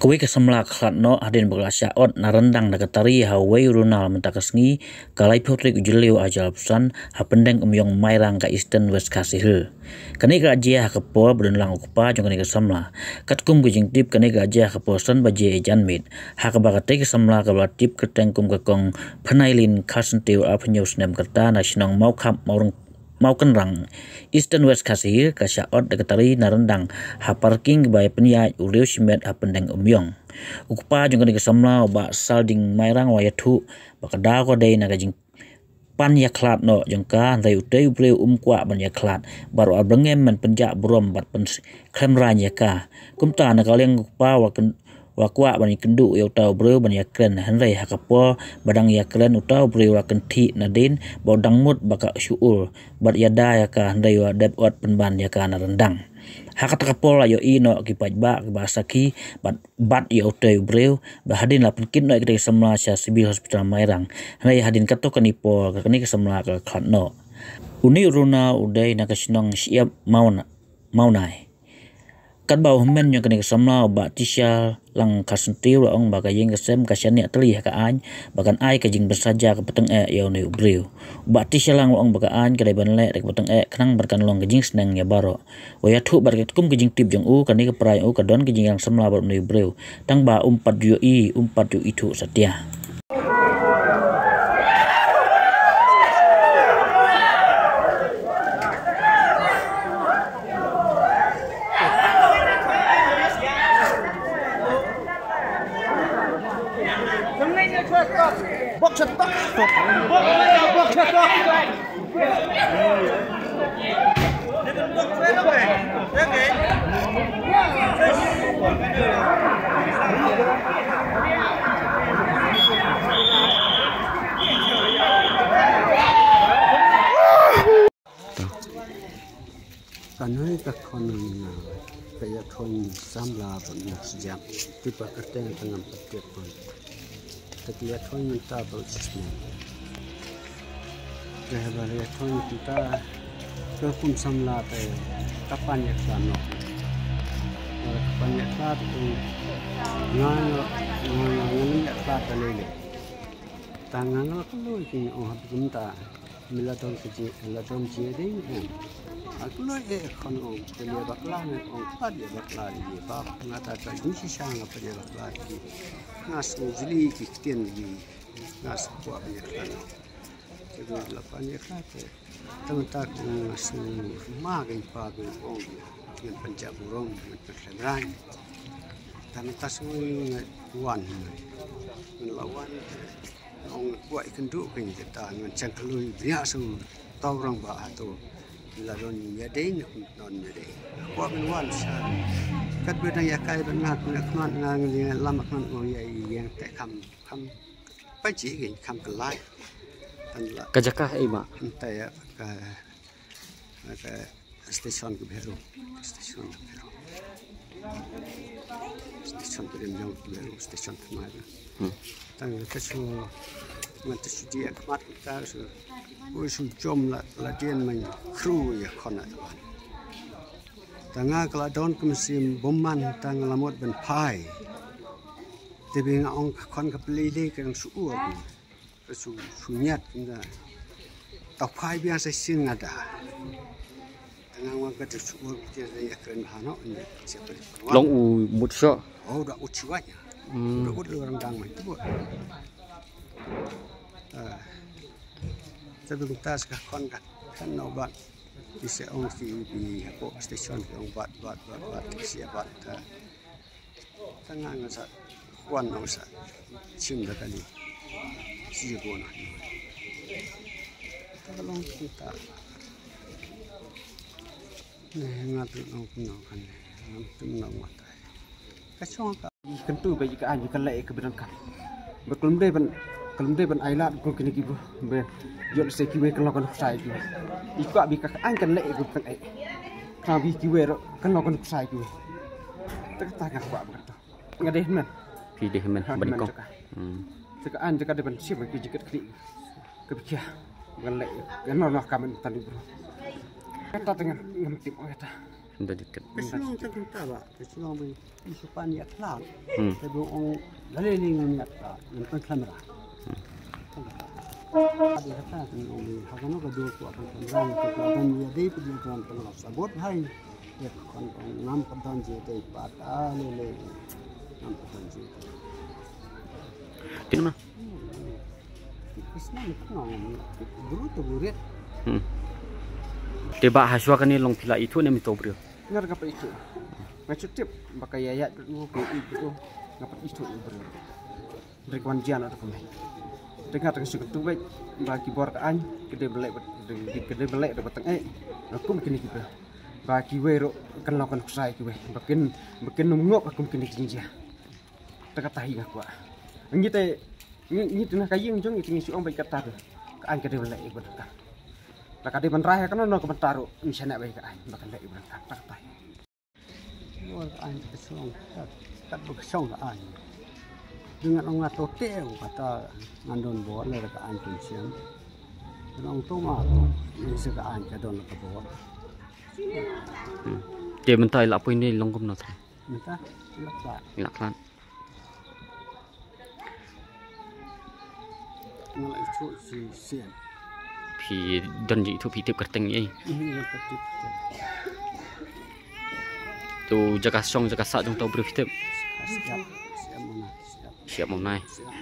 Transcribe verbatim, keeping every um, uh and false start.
Kawei ka samla ka khlad noh hadien ba ka la shah ot na ryndang da ka tari ha uwei u runa mynta ka sngi, ka laiphew tarik u Jylliew ar hajar arphew san, ha Pyndengumiong Mairang ka Eastern West Khasi Hills. Kane ka la jia ha ka por ba don lang u kpa jong kane ka samla. Katkum ka jingtip, kane ka la jia ha ka por san baje janmiet, ha kaba katei ka samla kaba la tip kyrteng kum ka Kong Pynaileen Kharsyntiew, arphew hynñiew snem ka rta, na shnong Mawkhap, Mawreng-, Mawkynrang, Eastern West Khasi Hills, ka shah ot da ka tari na ryndang ha parking kaba ïa pynïaid u riew shimet ha Pyndengumiong. U kpa jong kane ka samla, u Bah Salding Mairang, u la ïathuh ba ka daw ka dei na ka jingpan ïakhlad noh jong ka, hynrei utei u briew um kwah ban ïakhlad bad u la byrngem ban pynjah burom bad pynkhlem rain ïa ka. Kumta, na ka liang u kpa u la kyn-, u la kwah ban ïakynduh ïa uta u briew ban ïakren, hynrei ha ka por ba dang ïakren, uta u briew u la kynthih nadien ba u dang mut ba ka shu ur bad ïada ïa ka, hynrei u la dep ot pynban ïa ka na ryndang. Ha kata ka por la ïohi noh ki paidbah, kiba sakhi bad, bad ïa utei u briew, ba hadien la pynkit noh ïa katei ka samla sha Civil Hospital Mairang. Hynrei hadien katto katne por, kane ka samla ka khlad noh. Une u runa u dei na ka shnong Shyiap Mawn-, Mawnai. Katba u hynmen jong kane ka samla, u Bah Tishalang Kharsyntiew, u la ong ba ka ïing ka sem ka shaniah tylli ha ka aiñ ba kan ai ka jingpynshitom ka pyneh ïa une u briew. U Bah Tishalang u la ong ba ka aiñ ka dei ban leh da ka pyneh khnang ba kan long ka jingsneng ïa baroh. U la ïathuh ba katkum ka jingtip jong u, kane ka para jong u ka don ka jingïalang samla bad une u briew, tang ba um pat ju ïohi, um pat ju ithuh satia. Kane ka khon nga ka ïathuh samla bad nga sdang. Te ba kyrteng ka ngam pat tip pun. Te ka ïathuh mynta ba u shisnem. Te ba ïathuh mynta ka kum samla te ka pan ïakhlad noh. Ka pan ïakhlad te nga nga nga nga ïakhlad te lei lei. Tang nga nga la kloi ki ong ha kumta. Mi la don ka ji, la don ji dei em. A kloi e khon ong, ka ïa bakla ne ong, pat ïa bakla ïa ba nga ta ka jingshisha nga pat ïa bakla ki. Nga sngew jli ki ktien ki. Nga sngew kwah ba ïa khlad. Te nga la pan ïa khlad te. Tang ta ka nga sngew ma ka ïa pa ka ong. Ngan pynjah burom, ngan pynslem rang. Tang ta sngew nga wan. Ngan la wan. Ong kwah ïakynduh kein kata ngan shang kloi bniah shu tau rangbah hato. La don ïadei ne kum don ïadei. Kwah ban wan sha. Katba dang ïakai ban nga kumne khmat nga ngan ïa lam khmat ong ïa ïeng te kham kham. Pynji kein kham kyllai. Tang la. Ka jaka ei ma? Hynta ïa ka, ka station ka Bhero. Station ka Bhero. Station ka Bhero, station ka Bhero. Hmm. Tang ka shu, man ta shu dia khmat ta shu. Ui shu jom la, la dien man khru ïa khon na taban. Tang nga ka la don ka mynsiem bymman tang la mut ban phai. Te ba nga ong ka khon ka pylei lei ka dang shu ur. Ka shu, shu ñiat, nga. Tau phai biang sa sien nga da. Tang nga wan ka da shu ur, ka da ïa kren ha no, nga. Siapa dia? Long u mut sha. Oh, da ut shu wanya. Hmm. Da ut lu orang dang mai tu. Ah. Tapi kita sekarang kon kan, kan no bat. Ki se ong si bi hapo station ki ong bat, bat, bat, bat, ki se bat. Ah. Tang nga sa wan ong sa shim da kali. Shi ko na. Ta long ta. Ne nga tu long no kan. Ngam tu no mata. Ka shong ka. Kan tu ba ka an ka leh ka bidang ka. Ba kulum dei ban, kulum dei ban ai lad ko kini ki bu. Ba jot se kiwei kan lo kan sai ki. I kwah ba ka an kan leh ka bidang ai. Ka ba kiwei ro kan lo kan sai ki. Tak tak ka kwah ba. Nga dei men. Phi dei men, ha, ban men kong. Jaka. Hmm. Jaka an jaka dei ban shim ki jikat kli. Ka bikia. Ban leh. Kan no no ka men tan bro. Kata tengah ngam tip kata. Ka shlong tang kumta ba, ka shlong ba i Supan ïa khlad. Hmm. Te ba ong lale li ngam ïa khlad, ngam pynkhlamra. Ade kata kan ong ha kano ka dur ko pynkhlamra, ko ban ïa dei pynkhlamra pynlap sabot hai. Ïa kon ong ngam pyntan je dei pat lale. Ngam pyntan je. Kino ma? Isna ni kano ngam bru to burit. Hmm. Te ba ha shuwa kane long phi la ithuh ne mi to briew? Ngar ka pa ithuh. Nga shu tip ba ka ïa ïa du ko i du. Nga pa ithuh i briew. Drik wan jian atu kame. Drik nga tang shu tu bai ba ki bor ka ain, ki dei belek, ki dei belek da batang eh. Kum kini ki briew. Ba ki wei ro kan long kan ksai ki wei. Ba kin, ba kin num ngop kum kini ki jingjia. Ta kata hi nga kwah. Ngi te ngi, ngi tengah ka ïing jong ngi te ngi shu ong bai kata te. Ka ain ka dei ban leh ïa ka ban rangkat. La ka dei ban rai ha kano kano ka bynta ruh ngi shaniah bai ka ain ba kan leh ïa ka ban rangkat. Ta kata hi. Bor ka ain ka song kat, kat ba ka song ka ain. Ngan ong nga to te u kata ngan don bor leh ka ain kin siam. Ngan ong to ma to. Ngi sa ka ain ka don ka bor. Hmm. Te mynta i la poi ne long kumno te? Mynta i la khlad. I la khlad. Nga la ithuh shisien. Phi don ji ithuh phi tip kyrteng ei? Mhm, nga tip. Tu jaka shong jaka sah jong to briew phi tip? Siap, siap mona, siap. Siap mona. Siap.